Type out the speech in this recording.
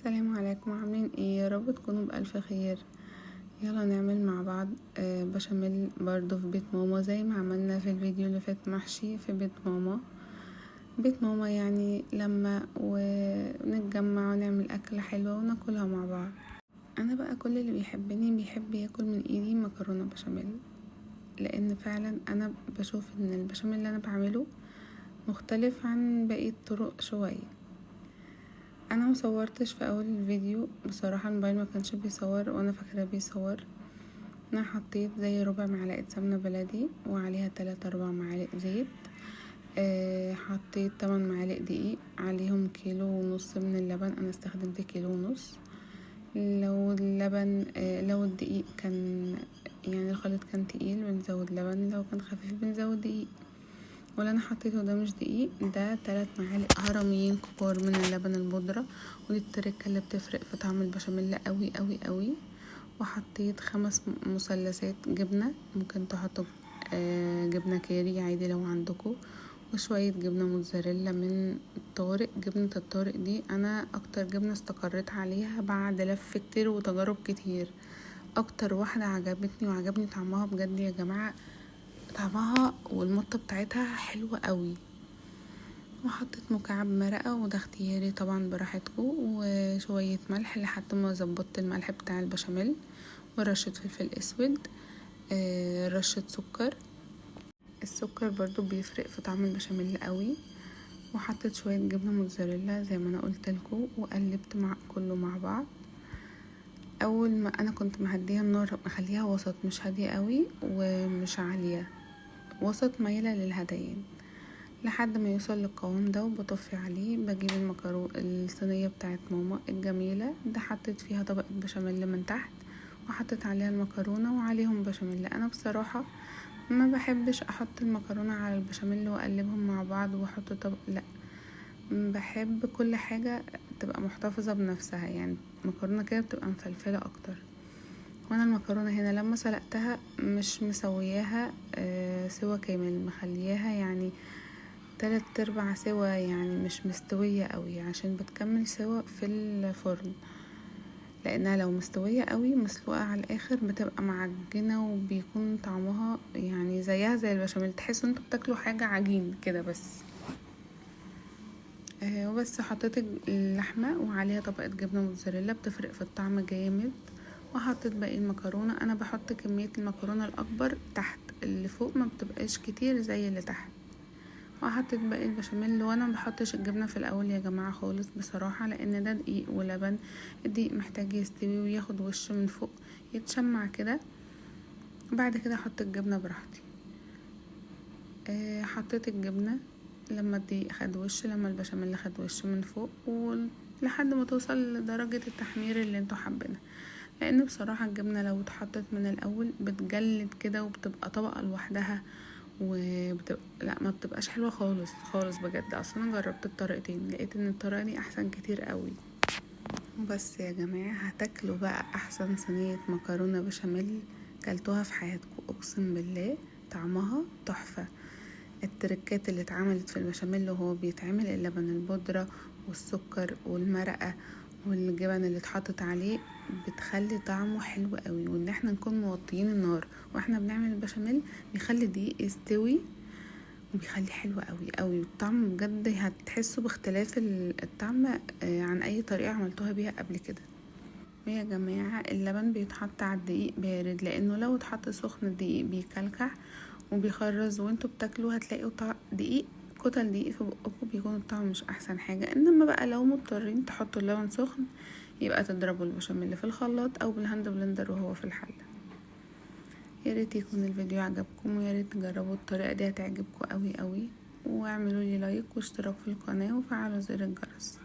السلام عليكم، عاملين ايه؟ يا رب تكونوا بألف خير. يلا نعمل مع بعض بشاميل برضو في بيت ماما، زي ما عملنا في الفيديو اللي فات محشي في بيت ماما. بيت ماما يعني لما ونتجمع ونعمل أكلة حلوة وناكلها مع بعض. أنا بقى كل اللي بيحبني بيحب ياكل من ايدي مكرونة بشاميل، لأن فعلا أنا بشوف إن البشاميل اللي أنا بعمله مختلف عن باقي الطرق شوية. انا مصورتش في اول الفيديو بصراحة، الموبايل ما كانش بيصور وانا فاكرة بيصور. انا حطيت زي ربع معلقة سمنة بلدي وعليها 3-4 معالق زيت، حطيت 8 معالق دقيق، عليهم كيلو ونص من اللبن. انا استخدمت كيلو ونص. لو اللبن، لو الدقيق كان يعني الخليط كان تقيل بنزود لبن، لو كان خفيف بنزود دقيق. واللي انا حطيته ده مش دقيق، ده 3 معالق هرميين كبار من اللبن البودرة، ودي التركة اللي بتفرق في طعم البشاميل قوي قوي قوي. وحطيت 5 مثلثات جبنة، ممكن تحطوا جبنة كيري عادي لو عندكم، وشوية جبنة موتزاريلا من الطارق. جبنة الطارق دي انا اكتر جبنة استقريت عليها بعد لف كتير وتجارب كتير، اكتر واحدة عجبتني وعجبني طعمها بجد يا جماعة، طعمها والمطة بتاعتها حلوة قوي. وحطيت مكعب مرقة، وده اختياري طبعا براحتكم، وشوية ملح لحد ما ظبطت الملح بتاع البشاميل، ورشة فلفل اسود، رشة سكر. السكر برضو بيفرق في طعم البشاميل قوي. وحطيت شوية جبنة موتزاريلا زي ما انا قلت لكم، وقلبت مع كله مع بعض. اول ما انا كنت مهديه النار، مخليها وسط، مش هاديه قوي ومش عاليه، وسط مايله للهديان، لحد ما يوصل للقوام ده وبطفي عليه. بجيب الصينيه بتاعت ماما الجميله ده، حطيت فيها طبقه بشاميل من تحت، وحطيت عليها المكرونه وعليهم بشاميل. انا بصراحه ما بحبش احط المكرونه على البشاميل واقلبهم مع بعض واحط طبق، لا، بحب كل حاجه تبقى محتفظه بنفسها، يعني المكرونه كده بتبقى مفلفله اكتر. وانا المكرونه هنا لما سلقتها مش مسوياها سوا كامل، مخلياها يعني 3/4 سوا، يعني مش مستويه قوي، عشان بتكمل سوا في الفرن، لانها لو مستويه قوي مسلوقه على الاخر بتبقى معجنه وبيكون طعمها يعني زيها زي البشاميل، تحسوا انتوا بتاكلوا حاجه عجين كده بس. وبس حطيت اللحمه وعليها طبقه جبنه موتزاريلا، بتفرق في الطعم جامد. وحطيت باقي المكرونه، انا بحط كميه المكرونه الاكبر تحت، اللي فوق ما بتبقاش كتير زي اللي تحت. وحطيت باقي البشاميل، وانا ما بحطش الجبنه في الاول يا جماعه خالص بصراحه، لان ده دقيق ولبن، الدقيق محتاج يستوي وياخد وش من فوق يتشمع كده، بعد كده احط الجبنه براحتي. حطيت الجبنه لما الدقيق خد وش، لما البشاميل خد وش من فوق، ولحد ما توصل لدرجه التحمير اللي انتوا حابينها، لان بصراحه الجبنه لو اتحطت من الاول بتجلد كده وبتبقى طبقه لوحدها، وبتبقى لا ما بتبقاش حلوه خالص خالص بجد. اصلا انا جربت الطريقتين، لقيت ان الطريقه دي احسن كتير قوي. وبس يا جماعه هتاكلوا بقى احسن صينيه مكرونه بشاميل كلتوها في حياتكم، اقسم بالله طعمها تحفه. التركات اللي اتعملت في البشاميل وهو بيتعمل، اللبن البودره والسكر والمرقه والجبن اللي اتحطت عليه، بتخلي طعمه حلو قوي. وان احنا نكون موطيين النار واحنا بنعمل البشاميل بيخلي الدقيق يستوي وبيخليه حلو قوي قوي. والطعم بجد هتحسوا باختلاف الطعم عن اي طريقه عملتوها بيها قبل كده. ويا جماعه اللبن بيتحط على الدقيق بارد، لانه لو اتحط سخن الدقيق بيكلكع وبيخرز، وانتوا بتاكلوا هتلاقوا دقيق، كتل دقيق في بقكم، بيكون الطعم مش احسن حاجه. انما بقى لو مضطرين تحطوا اللبن سخن يبقى تضربوا البشاميل في الخلاط او بال hand blender وهو في الحله. يا ريت يكون الفيديو عجبكم، ويا ريت تجربوا الطريقه دي هتعجبكم قوي قوي. واعملوا لي like واشتراك في القناه وفعلوا زر الجرس.